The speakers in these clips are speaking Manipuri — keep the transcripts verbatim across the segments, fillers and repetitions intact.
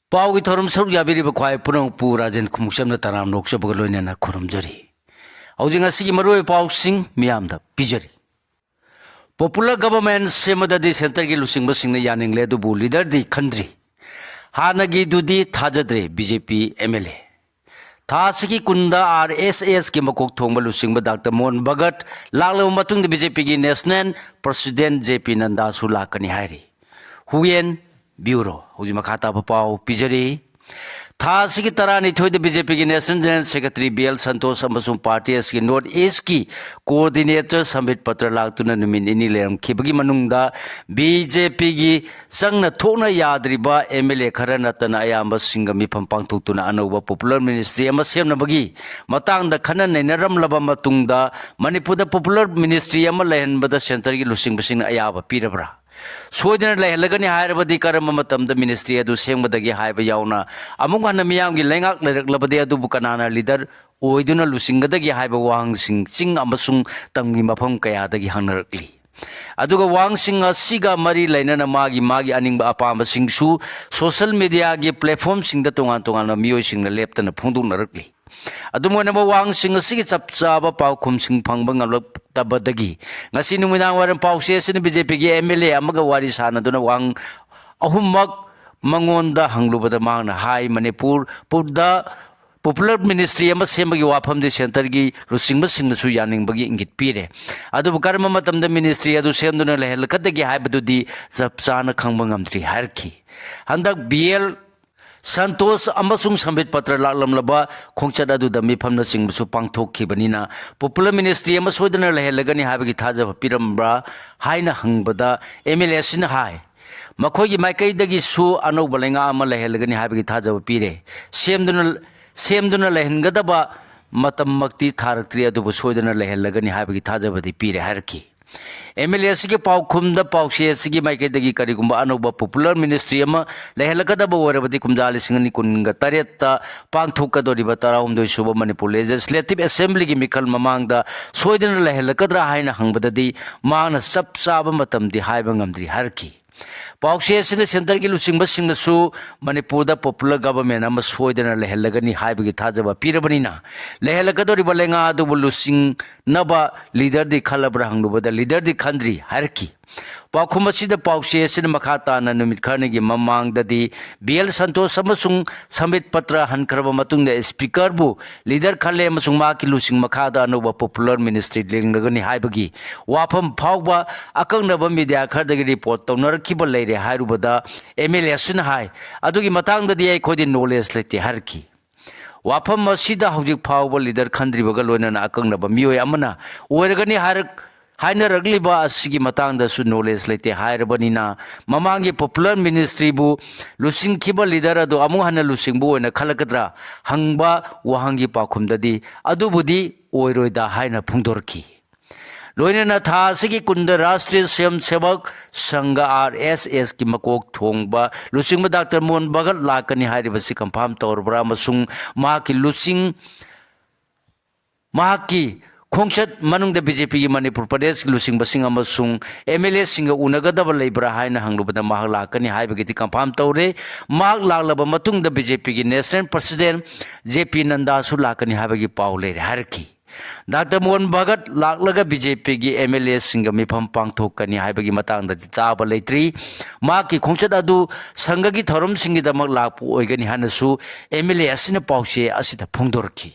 ꯄꯥꯎꯒꯤ ꯊꯧꯔꯝ ꯁꯔꯨꯛ ꯌꯥꯕꯤꯔꯤꯕ ꯈ꯭ꯋꯥꯏ ꯄꯨꯝꯅꯃꯛꯄꯨ ꯔꯥꯖꯦꯟ ꯈꯨꯃꯨꯛꯆꯝꯅ ꯇꯔꯥꯝꯅ ꯑꯣꯛꯆꯕꯒ ꯂꯣꯏꯅꯅ ꯈꯨꯔꯨꯝꯖꯔꯤ꯫ ꯍꯧꯖꯤꯛ ꯉꯁꯤꯒꯤ ꯃꯔꯨꯑꯣꯏꯕ ꯄꯥꯎꯁꯤꯡ ꯃꯤꯌꯥꯝꯗ ꯄꯤꯖꯔꯤ꯫ ꯄꯣꯄꯨꯂꯔ ꯒꯚꯔꯟꯃꯦꯟ ꯁꯦꯝꯕꯗꯗꯤ ꯁꯦꯟꯇꯔꯒꯤ ꯂꯨꯆꯤꯡꯕꯁꯤꯡꯅ ꯌꯥꯅꯤꯡꯂꯦ, ꯑꯗꯨꯕꯨ ꯂꯤꯗꯔꯗꯤ ꯈꯟꯗ꯭ꯔꯤ꯫ ꯍꯥꯟꯅꯒꯤꯗꯨꯗꯤ ꯊꯥꯖꯗ꯭ꯔꯦ B J P M L A. ꯊꯥ ꯑꯁꯤꯒꯤ ꯀꯨꯟꯗ ꯑꯥꯔ ꯑꯦꯁ ꯑꯦꯁꯀꯤ ꯃꯀꯣꯛ ꯊꯣꯡꯕ ꯂꯨꯆꯤꯡꯕ ꯗꯥꯛꯇꯔ ꯃꯣꯍꯟ ꯚꯒꯠ ꯂꯥꯛꯂꯕ ꯃꯇꯨꯡꯗ ꯕꯤ ꯖꯦ ꯄꯤꯒꯤ ꯅꯦꯁꯅꯦꯜ ꯄ꯭ꯔꯁꯤꯗꯦꯟ ꯖꯦ ꯄꯤ ꯅꯟꯗꯥꯁꯨ ꯂꯥꯛꯀꯅꯤ ꯍꯥꯏꯔꯤ꯫ ꯍꯨꯌꯦꯟ ꯕ꯭ꯌꯨꯔꯣ꯫ ꯍꯧꯖꯤꯛ ꯃꯈꯥ ꯇꯥꯕ ꯄꯥꯎ ꯄꯤꯖꯔꯤ꯫ ꯊꯥ ꯑꯁꯤꯒꯤ ꯇꯔꯥꯅꯤꯊꯣꯏꯗ ꯕꯤ ꯖꯦ ꯄꯤꯒꯤ national general secretary B L Santosh ꯑꯃꯁꯨꯡ ꯄꯥꯔꯇꯤ ꯑꯁꯤꯒꯤ ꯅꯣꯔꯠ ꯏꯁꯀꯤ ꯀꯣꯑꯣꯔꯗꯤꯅꯦꯇꯔ ꯁꯝꯕꯤꯠ ꯄꯇ꯭ꯔ ꯂꯥꯛꯇꯨꯅ ꯅꯨꯃꯤꯠ ꯅꯤꯅꯤ ꯂꯩꯔꯝꯈꯤꯕꯒꯤ ꯃꯅꯨꯡꯗ ꯕꯤ ꯖꯦ ꯄꯤꯒꯤ ꯆꯪꯅ ꯊꯣꯛꯅ ꯌꯥꯗ꯭ꯔꯤꯕ ꯑꯦꯝ ꯑꯦꯜ ꯑꯦ ꯈꯔ ꯅꯠꯇꯅ ꯑꯌꯥꯝꯕꯁꯤꯡꯒ ꯃꯤꯐꯝ ꯄꯥꯡꯊꯣꯛꯇꯨꯅ ꯑꯅꯧꯕ ꯄꯣꯄꯨꯂꯔ ꯃꯤꯅꯤꯁꯇ꯭ꯔꯤ ꯑꯃ ꯁꯦꯝꯅꯕꯒꯤ ꯃꯇꯥꯡꯗ ꯈꯟꯅ ꯅꯩꯅꯔꯝꯂꯕ ꯃꯇꯨꯡꯗ ꯃꯅꯤꯄꯨꯔꯗ ꯄꯣꯄꯨꯂꯔ ꯃꯤꯅꯤꯁꯇ꯭ꯔꯤ ꯑꯃ ꯂꯩꯍꯟꯕꯗ ꯁꯦꯟꯇꯔꯒꯤ ꯂꯨꯆꯤꯡꯕꯁꯤꯡꯅ ꯑꯌꯥꯕ ꯄꯤꯔꯕ꯭ꯔꯥ? ꯁꯣꯏꯗꯅ ꯂꯩꯍꯜꯂꯒꯅꯤ ꯍꯥꯏꯔꯕꯗꯤ ꯀꯔꯝꯕ ꯃꯇꯝꯗ ꯃꯤꯅꯤꯁꯇ꯭ꯔꯤ ꯑꯗꯨ ꯁꯦꯝꯒꯗꯒꯦ ꯍꯥꯏꯕ ꯌꯥꯎꯅ ꯑꯃꯨꯛ ꯍꯟꯅ ꯃꯤꯌꯥꯝꯒꯤ ꯂꯩꯉꯥꯛ ꯂꯩꯔꯛꯂꯕꯗꯤ ꯑꯗꯨꯕꯨ ꯀꯅꯥꯅ ꯂꯤꯗꯔ ꯑꯣꯏꯗꯨꯅ ꯂꯨꯆꯤꯡꯒꯗꯒꯦ ꯍꯥꯏꯕ ꯋꯥꯍꯪꯁꯤꯡ ꯆꯤꯡ ꯑꯃꯁꯨꯡ ꯇꯝꯒꯤ ꯃꯐꯝ ꯀꯌꯥꯗꯒꯤ ꯍꯪꯅꯔꯛꯂꯤ꯫ ꯑꯗꯨꯒ ꯋꯥꯍꯪꯁꯤꯡ ꯑꯁꯤꯒ ꯃꯔꯤ ꯂꯩꯅꯅ ꯃꯥꯒꯤ ꯃꯥꯒꯤ ꯑꯅꯤꯡꯕ ꯑꯄꯥꯝꯕꯁꯤꯡꯁꯨ ꯁꯣꯁꯦꯜ ꯃꯤꯗꯤꯌꯥꯒꯤ ꯄ꯭ꯂꯦꯠꯐꯣꯝꯁꯤꯡꯗ ꯇꯣꯉꯥꯟ ꯇꯣꯉꯥꯟꯕ ꯃꯤꯑꯣꯏꯁꯤꯡꯅ ꯂꯦꯞꯇꯅ ꯐꯣꯡꯗꯣꯛꯅꯔꯛꯂꯤ꯫ ꯑꯗꯨꯝ ꯑꯣꯏꯅꯃꯛ, ꯋꯥꯍꯪꯁꯤꯡ ꯑꯁꯤꯒꯤ ꯆꯞ ꯆꯥꯕ ꯄꯥꯎꯈꯨꯝꯁꯤꯡ ꯐꯪꯕ ꯉꯝꯂꯛꯇꯕꯗꯒꯤ ꯉꯁꯤ ꯅꯨꯃꯤꯗꯥꯡ ꯋꯥꯏꯔꯝ ꯄꯥꯎꯆꯦ ꯑꯁꯤꯅ ꯕꯤ ꯖꯦ ꯄꯤꯒꯤ ꯑꯦꯝ ꯑꯦꯜ ꯑꯦ ꯑꯃꯒ ꯋꯥꯔꯤ ꯁꯥꯟꯅꯗꯨꯅ ꯋꯥꯍꯪ ꯑꯍꯨꯝꯃꯛ ꯃꯉꯣꯟꯗ ꯍꯪꯂꯨꯕꯗ ꯃꯍꯥꯛꯅ ꯍꯥꯏ, ꯃꯅꯤꯄꯨꯔꯗ ꯄꯣꯄꯨꯂꯔ ꯃꯤꯅꯤꯁꯇ꯭ꯔꯤ ꯑꯃ ꯁꯦꯝꯕꯒꯤ ꯋꯥꯐꯝꯗꯤ ꯁꯦꯟꯇꯔꯒꯤ ꯂꯨꯆꯤꯡꯕꯁꯤꯡꯅꯁꯨ ꯌꯥꯅꯤꯡꯕꯒꯤ ꯏꯪꯒꯤꯠ ꯄꯤꯔꯦ꯫ ꯑꯗꯨꯕꯨ ꯀꯔꯝꯕ ꯃꯇꯝꯗ ꯃꯤꯅꯤꯁꯇ꯭ꯔꯤ ꯑꯗꯨ ꯁꯦꯝꯗꯨꯅ ꯂꯩꯍꯜꯂꯛꯀꯗꯒꯦ ꯍꯥꯏꯕꯗꯨꯗꯤ ꯆꯞ ꯆꯥꯅ ꯈꯪꯕ ꯉꯝꯗ꯭ꯔꯤ ꯍꯥꯏꯔꯛꯈꯤ꯫ ꯍꯟꯗꯛ ꯕꯤ ꯑꯦꯜ ꯁꯟꯇꯣꯁ ꯑꯃꯁꯨꯡ ꯁꯝꯕꯤꯠ ꯄꯇ꯭ꯔ ꯂꯥꯛꯂꯝꯂꯕ ꯈꯣꯡꯆꯠ ꯑꯗꯨꯗ ꯃꯤꯐꯝꯅꯆꯤꯡꯕꯁꯨ ꯄꯥꯡꯊꯣꯛꯈꯤꯕꯅꯤꯅ ꯄꯣꯄꯨꯂꯔ ꯃꯤꯅꯤꯁꯇ꯭ꯔꯤ ꯑꯃ ꯁꯣꯏꯗꯅ ꯂꯩꯍꯜꯂꯒꯅꯤ ꯍꯥꯏꯕꯒꯤ ꯊꯥꯖꯕ ꯄꯤꯔꯝꯕ꯭ꯔꯥ ꯍꯥꯏꯅ ꯍꯪꯕꯗ ꯑꯦꯝ ꯑꯦꯜ ꯑꯦ ꯑꯁꯤꯅ ꯍꯥꯏ, ꯃꯈꯣꯏꯒꯤ ꯃꯥꯏꯀꯩꯗꯒꯤꯁꯨ ꯑꯅꯧꯕ ꯂꯩꯉꯥꯛ ꯑꯃ ꯂꯩꯍꯜꯂꯒꯅꯤ ꯍꯥꯏꯕꯒꯤ ꯊꯥꯖꯕ ꯄꯤꯔꯦ꯫ ꯁꯦꯝꯗꯨꯅ, ꯁꯦꯝꯗꯨꯅ ꯂꯩꯍꯟꯒꯗꯕ ꯃꯇꯝꯃꯛꯇꯤ ꯊꯥꯔꯛꯇ꯭ꯔꯤ, ꯑꯗꯨꯕꯨ ꯁꯣꯏꯗꯅ ꯂꯩꯍꯜꯂꯒꯅꯤ ꯍꯥꯏꯕꯒꯤ ꯊꯥꯖꯕꯗꯤ ꯄꯤꯔꯦ ꯍꯥꯏꯔꯛꯈꯤ꯫ ꯑꯦꯝ ꯑꯦꯜ ꯑꯦ ꯑꯁꯤꯒꯤ ꯄꯥꯎꯈꯨꯝꯗ ꯄꯥꯎꯆꯦ ꯑꯁꯤꯒꯤ ꯃꯥꯏꯀꯩꯗꯒꯤ ꯀꯔꯤꯒꯨꯝꯕ ꯑꯅꯧꯕ ꯄꯣꯄꯨꯂꯔ ꯃꯤꯅꯤꯁꯇ꯭ꯔꯤ ꯑꯃ ꯂꯩꯍꯜꯂꯛꯀꯗꯕ ꯑꯣꯏꯔꯕꯗꯤ ꯀꯨꯝꯖꯥ ꯂꯤꯁꯤꯡ ꯑꯅꯤ ꯀꯨꯟꯒ ꯇꯔꯦꯠꯇ ꯄꯥꯡꯊꯣꯛꯀꯗꯧꯔꯤꯕ ꯇꯔꯥꯍꯨꯝꯗꯣꯏ ꯁꯨꯕ ꯃꯅꯤꯄꯨꯔ ꯂꯦꯖꯤꯁꯂꯦꯇꯤꯚ ꯑꯦꯁꯦꯝꯕ꯭ꯂꯤꯒꯤ ꯃꯤꯈꯜ ꯃꯃꯥꯡꯗ ꯁꯣꯏꯗꯅ ꯂꯩꯍꯜꯂꯛꯀꯗ꯭ꯔꯥ ꯍꯥꯏꯅ ꯍꯪꯕꯗꯗꯤ ꯃꯍꯥꯛꯅ ꯆꯞ ꯆꯥꯕ ꯃꯇꯝꯗꯤ ꯍꯥꯏꯕ ꯉꯝꯗ꯭ꯔꯤ ꯍꯥꯏꯔꯛꯈꯤ꯫ ꯄꯥꯎꯆꯦ ꯑꯁꯤꯅ ꯁꯦꯟꯇꯔꯒꯤ ꯂꯨꯆꯤꯡꯕꯁꯤꯡꯅꯁꯨ ꯃꯅꯤꯄꯨꯔꯗ ꯄꯣꯄꯨꯂꯔ ꯒꯚꯔꯟꯃꯦꯟ ꯑꯃ ꯁꯣꯏꯗꯅ ꯂꯩꯍꯜꯂꯒꯅꯤ ꯍꯥꯏꯕꯒꯤ ꯊꯥꯖꯕ ꯄꯤꯔꯕꯅꯤꯅ, ꯂꯩꯍꯜꯂꯛꯀꯗꯧꯔꯤꯕ ꯂꯩꯉꯥꯛ ꯑꯗꯨꯕꯨ ꯂꯨꯆꯤꯡꯅꯕ ꯂꯤꯗꯔꯗꯤ ꯈꯜꯂꯕ꯭ꯔꯥ ꯍꯪꯂꯨꯕꯗ, ꯂꯤꯗꯔꯗꯤ ꯈꯟꯗ꯭ꯔꯤ ꯍꯥꯏꯔꯛꯈꯤ꯫ ꯄꯥꯎꯈꯨꯝ ꯑꯁꯤꯗ ꯄꯥꯎꯆꯦ ꯑꯁꯤꯅ ꯃꯈꯥ ꯇꯥꯅ ꯅꯨꯃꯤꯠ ꯈꯔꯅꯤꯒꯤ ꯃꯃꯥꯡꯗꯗꯤ ꯕꯤ ꯑꯦꯜ ꯁꯟꯇꯣꯁ ꯑꯃꯁꯨꯡ ꯁꯝꯕꯤꯠ ꯄꯇ꯭ꯔ ꯍꯟꯈ꯭ꯔꯕ ꯃꯇꯨꯡꯗ ꯁ꯭ꯄꯤꯀꯔꯕꯨ ꯂꯤꯗꯔ ꯈꯜꯂꯦ ꯑꯃꯁꯨꯡ ꯃꯍꯥꯛꯀꯤ ꯂꯨꯆꯤꯡ ꯃꯈꯥꯗ ꯑꯅꯧꯕ ꯄꯣꯄꯨꯂꯔ ꯃꯤꯅꯤꯁꯇ꯭ꯔꯤ ꯂꯤꯡꯂꯒꯅꯤ ꯍꯥꯏꯕꯒꯤ ꯋꯥꯐꯝ ꯐꯥꯎꯕ ꯑꯀꯛꯅꯕ ꯃꯤꯗꯤꯌꯥ ꯈꯔꯗꯒꯤ ꯔꯤꯄꯣꯔꯠ ꯇꯧꯅꯔꯛꯈꯤꯕ ꯂꯩꯔꯦ ꯍꯥꯏꯔꯨꯕꯗ, ꯑꯦꯝ ꯑꯦꯜ ꯑꯦ ꯑꯁꯤꯅ ꯍꯥꯏ, "ꯑꯗꯨꯒꯤ ꯃꯇꯥꯡꯗꯗꯤ ꯑꯩꯈꯣꯏꯗꯤ ꯅꯣꯂꯦꯖ ꯂꯩꯇꯦ" ꯍꯥꯏꯔꯛꯈꯤ꯫ ꯋꯥꯐꯝ ꯑꯁꯤꯗ ꯍꯧꯖꯤꯛ ꯐꯥꯎꯕ ꯂꯤꯗꯔ ꯈꯟꯗ꯭ꯔꯤꯕꯒ ꯂꯣꯏꯅꯅ ꯑꯀꯛꯅꯕ ꯃꯤꯑꯣꯏ ꯑꯃꯅ ꯑꯣꯏꯔꯒꯅꯤ ꯍꯥꯏꯔꯛ-, ꯍꯥꯏꯅꯔꯛꯂꯤꯕ ꯑꯁꯤꯒꯤ ꯃꯇꯥꯡꯗꯁꯨ ꯅꯣꯂꯦꯖ ꯂꯩꯇꯦ ꯍꯥꯏꯔꯕꯅꯤꯅ, ꯃꯃꯥꯡꯒꯤ ꯄꯣꯄꯨꯂꯔ ꯃꯤꯅꯤꯁꯇ꯭ꯔꯤꯕꯨ ꯂꯨꯆꯤꯡꯈꯤꯕ ꯂꯤꯗꯔ ꯑꯗꯨ ꯑꯃꯨꯛ ꯍꯟꯅ ꯂꯨꯆꯤꯡꯕ ꯑꯣꯏꯅ ꯈꯜꯂꯛꯀꯗ꯭ꯔꯥ ꯍꯪꯕ ꯋꯥꯍꯪꯒꯤ ꯄꯥꯎꯈꯨꯝꯗꯗꯤ, "ꯑꯗꯨꯕꯨꯗꯤ ꯑꯣꯏꯔꯣꯏꯗ" ꯍꯥꯏꯅ ꯐꯣꯡꯗꯣꯔꯛꯈꯤ꯫ ꯂꯣꯏꯅꯅ ꯊꯥ ꯑꯁꯤꯒꯤ ꯀꯨꯟꯗ ꯔꯥꯁꯇ꯭ꯔꯤꯌ ꯁ꯭ꯋꯌꯝ ꯁꯦꯕꯛ ꯁꯪꯘ, ꯑꯥꯔ ꯑꯦꯁ ꯑꯦꯁꯀꯤ ꯃꯀꯣꯛ ꯊꯣꯡꯕ ꯂꯨꯆꯤꯡꯕ ꯗꯥꯛꯇꯔ ꯃꯣꯍꯟ ꯚꯒꯠ ꯂꯥꯛꯀꯅꯤ ꯍꯥꯏꯔꯤꯕꯁꯤ ꯀꯟꯐꯥꯔꯝ ꯇꯧꯔꯕ꯭ꯔꯥ ꯑꯃꯁꯨꯡ ꯃꯍꯥꯛꯀꯤ ꯂꯨꯆꯤꯡ, ꯃꯍꯥꯛꯀꯤ ꯈꯣꯡꯆꯠ ꯃꯅꯨꯡꯗ ꯕꯤ ꯖꯦ ꯄꯤꯒꯤ ꯃꯅꯤꯄꯨꯔ ꯄ꯭ꯔꯗꯦꯁꯀꯤ ꯂꯨꯆꯤꯡꯕꯁꯤꯡ ꯑꯃꯁꯨꯡ ꯑꯦꯝ ꯑꯦꯜ ꯑꯦꯁꯤꯡꯒ ꯎꯅꯒꯗꯕ ꯂꯩꯕ꯭ꯔꯥ ꯍꯥꯏꯅ ꯍꯪꯂꯨꯕꯗ, ꯃꯍꯥꯛ ꯂꯥꯛꯀꯅꯤ ꯍꯥꯏꯕꯒꯤꯗꯤ ꯀꯟꯐꯥꯔꯝ ꯇꯧꯔꯦ꯫ ꯃꯍꯥꯛ ꯂꯥꯛꯂꯕ ꯃꯇꯨꯡꯗ ꯕꯤ ꯖꯦ ꯄꯤꯒꯤ ꯅꯦꯁꯅꯦꯜ ꯄ꯭ꯔꯁꯤꯗꯦꯟ ꯖꯦ ꯄꯤ ꯅꯟꯗꯥꯁꯨ ꯂꯥꯛꯀꯅꯤ ꯍꯥꯏꯕꯒꯤ ꯄꯥꯎ ꯂꯩꯔꯦ ꯍꯥꯏꯔꯛꯈꯤ꯫ ꯗꯥꯛꯇꯔ ꯃꯣꯍꯟ ꯚꯒꯠ ꯂꯥꯛꯂꯒ ꯕꯤ ꯖꯦ ꯄꯤꯒꯤ ꯑꯦꯝ ꯑꯦꯜ ꯑꯦꯁꯤꯡꯒ ꯃꯤꯐꯝ ꯄꯥꯡꯊꯣꯛꯀꯅꯤ ꯍꯥꯏꯕꯒꯤ ꯃꯇꯥꯡꯗꯗꯤ ꯇꯥꯕ ꯂꯩꯇ꯭ꯔꯤ꯫ ꯃꯍꯥꯛꯀꯤ ꯈꯣꯡꯆꯠ ꯑꯗꯨ ꯁꯪꯘꯒꯤ ꯊꯧꯔꯝꯁꯤꯡꯒꯤꯗꯃꯛ ꯂꯥꯛꯄ ꯑꯣꯏꯒꯅꯤ ꯍꯥꯏꯅꯁꯨ ꯑꯦꯝ ꯑꯦꯜ ꯑꯦ ꯑꯁꯤꯅ ꯄꯥꯎꯆꯦ ꯑꯁꯤꯗ ꯐꯣꯡꯗꯣꯔꯛꯈꯤ꯫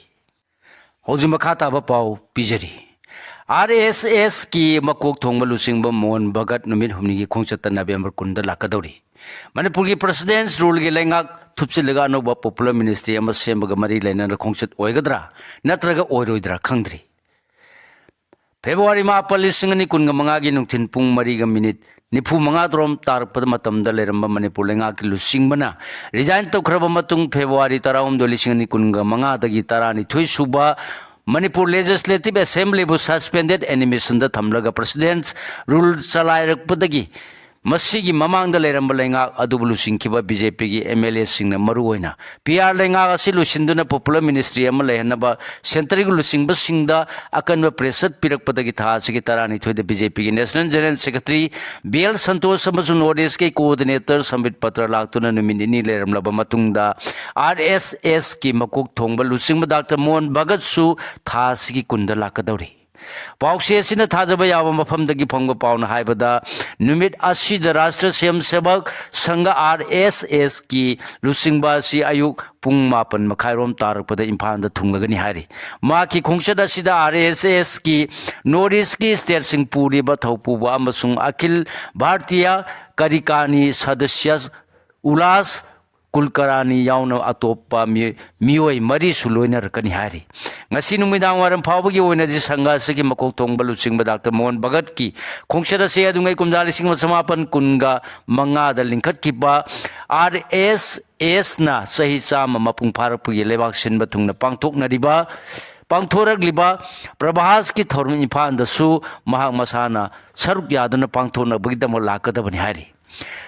ꯍꯧꯖꯤꯛ ꯃꯈꯥ ꯇꯥꯕ ꯄꯥꯎ ꯄꯤꯖꯔꯤ꯫ ꯑꯥꯔ ꯑꯦꯁ ꯑꯦꯁꯀꯤ ꯃꯀꯣꯛ ꯊꯣꯡꯕ ꯂꯨꯆꯤꯡꯕ ꯃꯣꯍꯟ ꯚꯒꯠ ꯅꯨꯃꯤꯠ ꯍꯨꯝꯅꯤꯒꯤ ꯈꯣꯡꯆꯠꯇ ꯅꯕꯦꯝꯕꯔ ꯀꯨꯟꯗ ꯂꯥꯛꯀꯗꯧꯔꯤ꯫ ꯃꯅꯤꯄꯨꯔꯒꯤ ꯄ꯭ꯔꯁꯤꯗꯦꯟꯁ ꯔꯨꯜꯒꯤ ꯂꯩꯉꯥꯛ ꯊꯨꯞꯆꯤꯜꯂꯒ ꯑꯅꯧꯕ ꯄꯣꯄꯨꯂꯔ ꯃꯤꯅꯤꯁꯇ꯭ꯔꯤ ꯑꯃ ꯁꯦꯝꯕꯒ ꯃꯔꯤ ꯂꯩꯅꯅ ꯈꯣꯡꯆꯠ ꯑꯣꯏꯒꯗ꯭ꯔꯥ ꯅꯠꯇ꯭ꯔꯒ ꯑꯣꯏꯔꯣꯏꯗ꯭ꯔꯥ ꯈꯪꯗ꯭ꯔꯤ꯫ ꯐꯦꯕ꯭ꯔꯨꯋꯥꯔꯤ ꯃꯥꯄꯟ, ꯂꯤꯁꯤꯡ ꯑꯅꯤ ꯀꯨꯟꯒ ꯃꯉꯥꯒꯤ ꯅꯨꯡꯊꯤꯜ ꯄꯨꯡ ꯃꯔꯤꯒ ꯃꯤꯅꯤꯠ ꯅꯤꯐꯨ ꯃꯉꯥ ꯗꯣꯔꯣꯝ ꯇꯥꯔꯛꯄꯗ ꯃꯇꯝꯗ ꯂꯩꯔꯝꯕ ꯃꯅꯤꯄꯨꯔ ꯂꯩꯉꯥꯛꯀꯤ ꯂꯨꯆꯤꯡꯕꯅ ꯔꯤꯖꯥꯏꯟ ꯇꯧꯈ꯭ꯔꯕ ꯃꯇꯨꯡ, ꯐꯦꯕ꯭ꯔꯨꯋꯥꯔꯤ ꯇꯔꯥꯍꯨꯝꯗꯣꯏ, ꯂꯤꯁꯤꯡ ꯑꯅꯤ ꯀꯨꯟꯒ ꯃꯉꯥꯗꯒꯤ ꯇꯔꯥꯅꯤꯊꯣꯏ ꯁꯨꯕ ꯃꯅꯤꯄꯨꯔ ꯂꯦꯖꯤꯁꯂꯦꯇꯤꯚ ꯑꯦꯁꯦꯝꯕ꯭ꯂꯤꯕꯨ ꯁꯁꯄꯦꯟꯗꯦꯗ ꯑꯦꯅꯤꯃꯦꯁꯟꯗ ꯊꯝꯂꯒ ꯄ꯭ꯔꯁꯤꯗꯦꯟꯁ ꯔꯨꯜ ꯆꯂꯥꯏꯔꯛꯄꯗꯒꯤ ꯃꯁꯤꯒꯤ ꯃꯃꯥꯡꯗ ꯂꯩꯔꯝꯕ ꯂꯩꯉꯥꯛ ꯑꯗꯨꯕꯨ ꯂꯨꯆꯤꯡꯈꯤꯕ ꯕꯤ ꯖꯦ ꯄꯤꯒꯤ ꯑꯦꯝ ꯑꯦꯜ ꯑꯦꯁꯤꯡꯅ ꯃꯔꯨꯑꯣꯏꯅ ꯄꯤ ꯑꯥꯔ ꯂꯩꯉꯥꯛ ꯑꯁꯤ ꯂꯣꯏꯁꯤꯟꯗꯨꯅ ꯄꯣꯄꯨꯂꯔ ꯃꯤꯅꯤꯁꯇ꯭ꯔꯤ ꯑꯃ ꯂꯩꯍꯟꯅꯕ ꯁꯦꯟꯇꯔꯒꯤ ꯂꯨꯆꯤꯡꯕꯁꯤꯡꯗ ꯑꯀꯟꯕ ꯄ꯭ꯔꯦꯁꯔ ꯄꯤꯔꯛꯄꯗꯒꯤ ꯊꯥ ꯑꯁꯤꯒꯤ ꯇꯔꯥꯅꯤꯊꯣꯏꯗ ꯕꯤ ꯖꯦ ꯄꯤꯒꯤ national general secretary B L Santosh ꯑꯃꯁꯨꯡ ꯅꯣꯔꯠ ꯏꯁꯀꯤ ꯀꯣꯑꯣꯔꯗꯤꯅꯦꯇꯔ ꯁꯝꯕꯤꯠ ꯄꯇ꯭ꯔ ꯂꯥꯛꯇꯨꯅ ꯅꯨꯃꯤꯠ ꯅꯤꯅꯤ ꯂꯩꯔꯝꯂꯕ ꯃꯇꯨꯡꯗ ꯑꯥꯔ ꯑꯦꯁ ꯑꯦꯁꯀꯤ ꯃꯀꯣꯛ ꯊꯣꯡꯕ ꯂꯨꯆꯤꯡꯕ ꯗꯥꯛꯇꯔ ꯃꯣꯍꯟ ꯚꯒꯠꯁꯨ ꯊꯥ ꯑꯁꯤꯒꯤ ꯀꯨꯟꯗ ꯂꯥꯛꯀꯗꯧꯔꯤ꯫ ꯄꯥꯎꯆꯦ ꯑꯁꯤꯅ ꯊꯥꯖꯕ ꯌꯥꯕ ꯃꯐꯝꯗꯒꯤ ꯐꯪꯕ ꯄꯥꯎꯅ ꯍꯥꯏꯕꯗ, ꯅꯨꯃꯤꯠ ꯑꯁꯤꯗ ꯔꯥꯁꯇ꯭ꯔ ꯁ꯭ꯋꯌꯝ ꯁꯦꯕꯛ ꯁꯪꯘ, ꯑꯥꯔ ꯑꯦꯁ ꯑꯦꯁꯀꯤ ꯂꯨꯆꯤꯡꯕ ꯑꯁꯤ ꯑꯌꯨꯛ ꯄꯨꯡ ꯃꯥꯄꯟ ꯃꯈꯥꯏꯔꯣꯝ ꯇꯥꯔꯛꯄꯗ ꯏꯝꯐꯥꯜꯗ ꯊꯨꯡꯂꯒꯅꯤ ꯍꯥꯏꯔꯤ꯫ ꯃꯍꯥꯛꯀꯤ ꯈꯣꯡꯆꯠ ꯑꯁꯤꯗ ꯑꯥꯔ ꯑꯦꯁ ꯑꯦꯁꯀꯤ ꯅꯣꯔꯠ ꯏꯁꯀꯤ ꯁ꯭ꯇꯦꯠꯁꯤꯡ ꯄꯨꯔꯤꯕ ꯊꯧꯄꯨꯕ ꯑꯃꯁꯨꯡ ꯑꯈꯤꯜ ꯚꯥꯔꯇꯤꯌꯥ ꯀꯥꯔꯤꯀꯥꯔꯅꯤ ꯁꯗꯁ꯭ꯌ ꯎꯂꯥꯁ ꯀꯨꯜꯀꯔꯥꯅꯤ ꯌꯥꯎꯅ ꯑꯇꯣꯞꯄ ꯃꯤꯑꯣꯏ, ꯃꯤꯑꯣꯏ ꯃꯔꯤꯁꯨ ꯂꯣꯏꯅꯔꯛꯀꯅꯤ ꯍꯥꯏꯔꯤ꯫ ꯉꯁꯤ ꯅꯨꯃꯤꯗꯥꯡ ꯋꯥꯏꯔꯝ ꯐꯥꯎꯕꯒꯤ ꯑꯣꯏꯅꯗꯤ ꯁꯪꯘ ꯑꯁꯤꯒꯤ ꯃꯀꯣꯛ ꯊꯣꯡꯕ ꯂꯨꯆꯤꯡꯕ ꯗꯥꯛꯇꯔ ꯃꯣꯍꯟ ꯚꯒꯠꯀꯤ ꯈꯣꯡꯆꯠ ꯑꯁꯤ ꯌꯥꯗꯨꯉꯩ ꯀꯨꯝꯖꯥ ꯂꯤꯁꯤꯡ ꯑꯃ ꯆꯃꯥꯄꯟ ꯀꯨꯟꯒ ꯃꯉꯥꯗ ꯂꯤꯡꯈꯠꯈꯤꯕ ꯑꯥꯔ ꯑꯦꯁ ꯑꯦꯁꯅ ꯆꯍꯤ ꯆꯥꯝꯃ ꯃꯄꯨꯡ ꯐꯥꯔꯛꯄꯒꯤ ꯂꯩꯕꯥꯛ ꯁꯤꯟꯕ ꯊꯨꯡꯅ ꯄꯥꯡꯊꯣꯛꯅꯔꯤꯕ, ꯄꯥꯡꯊꯣꯔꯛꯂꯤꯕ ꯄ꯭ꯔꯚꯥꯁꯀꯤ ꯊꯧꯔꯝ ꯏꯝꯐꯥꯜꯗꯁꯨ ꯃꯍꯥꯛ ꯃꯁꯥꯅ ꯁꯔꯨꯛ ꯌꯥꯗꯨꯅ ꯄꯥꯡꯊꯣꯛꯅꯕꯒꯤꯗꯃꯛ ꯂꯥꯛꯀꯗꯕꯅꯤ ꯍꯥꯏꯔꯤ꯫